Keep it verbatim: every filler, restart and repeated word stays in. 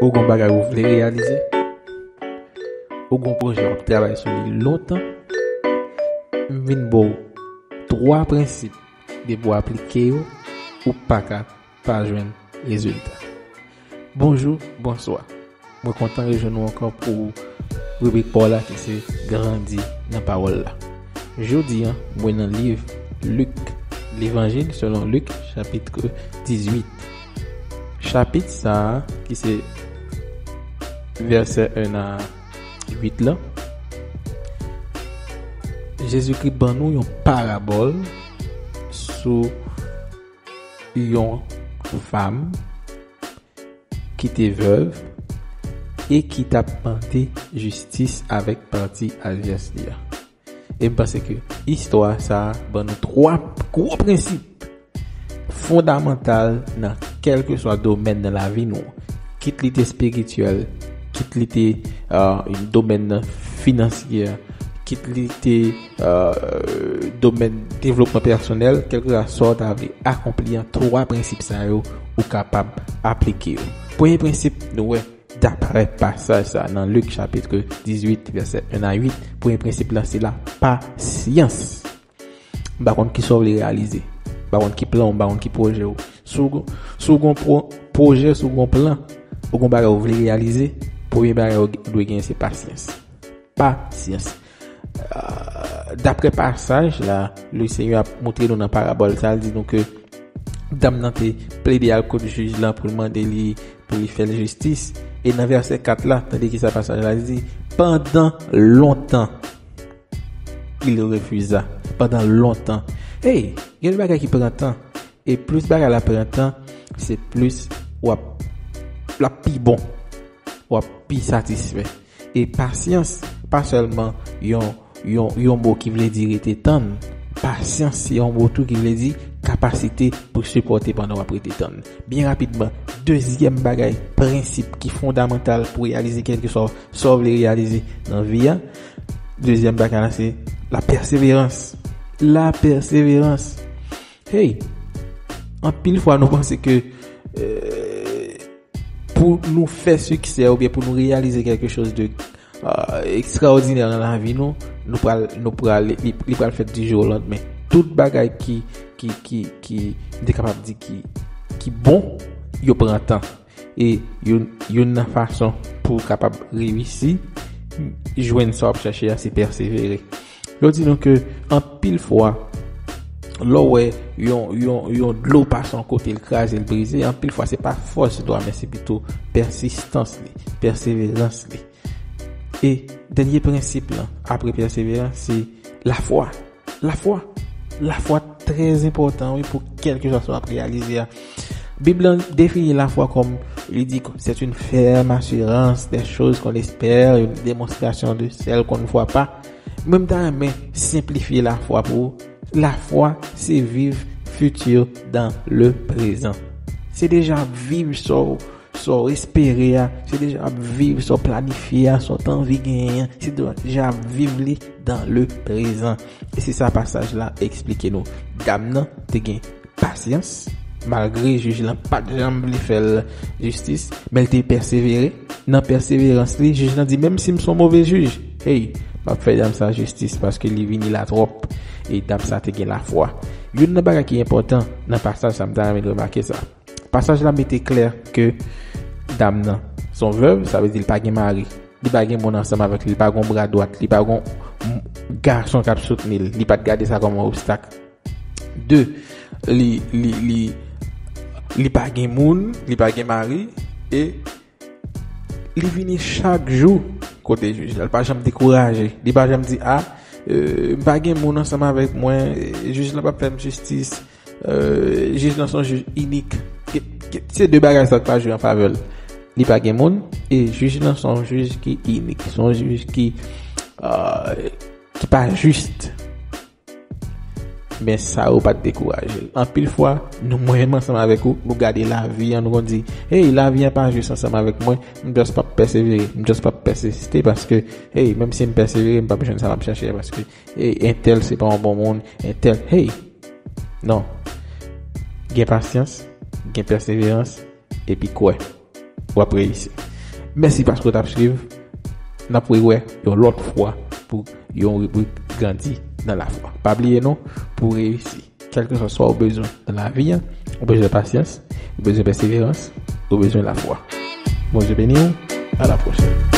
Ou gon bagay ou vle reyalize? Ou gon pwojè w ap travay sou li lontan? M vin ba w twa prensip, depi w aplike yo, ou pa ka pa jwenn rezilta. Bonjou, bonswa. Mwen kontan rejwenn ou ankò pou ribrik pa w la ki se Grandi nan Pawòl la. Jodi a, mwen nan liv Lik, Levanjil selon Lik, chapit dizuit. Chapit sa a, ki se vèsè en a uit la, Jezikri ban nou yon parabòl sou yon fanm ki te vèv e ki t ap mande jistis avèk pati advès li a. E m panse ke istwa sa a ban nou twa gwo prensip fondamantal nan kèlkeswa domèn nan lavi nou. Kit li te espirityèl, kit li te uh, domèn nan finansyè, kit li te uh, domèn devlopman pèsonèl, kèlkeswa sa w ta vle akonpli an, twa prensip sa yo ou kapab aplike yo. Premye prensip, nou wè, daprè pasaj sa nan Lik chapit dizuit, vèsè en a uit, premye prensip la se la pasyans. M pa konn ki sa w vle reyalize. M pa konn ki plan w, m pa konn ki pwojè w. Si w gon- si w gon pwo- pwojè, si w gon plan, ou gon bagay ou vle reyalize, premye bagay ou dwe genyen se pasyans. Pasyans. Ah, daprè pasaj la, Lesenyè ap montre nou nan parabòl sa, li di nou ke dam nan te plede al kot jij lan pou l mande li, pou li fè l jistis. E nan vèsè kat la, tande ki sa pasaj la di, pandan lontan, il refusa. Pandan lontan. Hey, gen de bagay ki pran tan. E plis bagay la pran tan, se plis w ap, l ap pi bon. W ap pi satisfè. E pasyans, pa sèlman yon, yon, yon mo ki vle di rete tann. Pasyans, se yon mo tou ki vle di kapasite pou sipòte pandan w ap rete tann. Byen rapidman, dezyèm bagay, prensip ki fondamantal pou reyalize kèlkeswa sa w vle reyalize nan vi a. Dezyèm bagay la, se la pèseverans. La pèseverans. Hey, anpil fwa nou panse ke euh, pou nou fè siksè oubyen pou nou reyalize kèlke choz de euh, ekstraòdinè nan lavi nou, nou pral, nou pral, li, li pral fèt di jou o landmen. Tout bagay ki, ki, ki, ki, m te kapab di ki, ki bon, yo pran tan. E youn, youn nan fason pou w kapab reyisi, jwenn sa w ap chèche a, se pèsevere. Yo di nou ke anpil fwa, lè w wè yon, yon, yon dlo pase yon kote, l kraze, l brize, anpil fwa se pa fòs dlo a, men se pito pèsistans li, pèseverans li. E dènye prensip lan, apre pèseverans, se lafwa. Lafwa. Lafwa trè enpòtan, wi, pou kèlkeswa sa w ap reyalize a. Bib lan defini lafwa kòm, li di, c'est une ferme assurance des choses qu'on espère, une démonstration de celles qu'on ne voit pas. Mwen, m ta renmen senplifye lafwa pou ou. Lafwa, se viv futur dans le présent. Se deja viv sa w sa w espere a, se deja ap viv sa w planifye a, sa w t anvi genyen an, se deja ap viv li dans le présent. E se sa pasaj la eksplike nou. Dam nan te gen pasyans, malgre jij lan pa t janm vle fè l jistis, men l te pèsevere. Nan pèseverans li, jij lan di, menm si m se yon move jij, hey, m ap fè dam sa jistis paske li vini la twòp. E dam sa te gen lafwa. Youn nan bagay ki enpòtan nan pasaj sa, m ta renmen n remake sa. Pasaj la mete klè ke dam nan se yon vèv, sa vle di li pa gen mari, li pa gen moun ansanm avèk li, li pa gen bra dwat, li pa gen gason k ap soutni l, li pa t gade sa kòm yon obstak. De, li, li, li, li pa gen moun, li pa gen mari, e li vini chak jou kote jij la. Li pa janm dekouraje. Li pa janm di, a, euh, m pa gen moun ansanm avèk mwen, jij la p ap fè m jistis, euh, jij la se yon jij inik. Ke- ke- Se de bagay sa k pa jwe an favè l. Li pa gen moun, e jij la se yon jij ki inik. Se yon jij ki, euh, ki pa jis. Men sa yo pa t dekouraje l. Anpil fwa, nou, mwen menm ansanm avèk ou, nou gade lavi an, nou konn di, hey, lavi an pa jis ansanm avèk mwen, m just p ap pèsevere, m just p ap pèsiste, paske, hey, menm si m pèsevere, m p ap jwenn sa m ap chèche a, paske, hey, entèl se pa yon bon moun, entèl, hey. Non. Gen pasyans, gen pèseverans, epi kwè w ap reyisi. Mèsi paske w t ap swiv. N ap rewè yon lòt fwa pou yon ribrik Grandi nan lafwa. Pa bliye non, pou w reyisi, kèlkeswa sa w bezwen nan lavi a, ou bezwen pasyans, ou bezwen pèseverans, ou bezwen lafwa. Bondye beni w. A la pwochèn.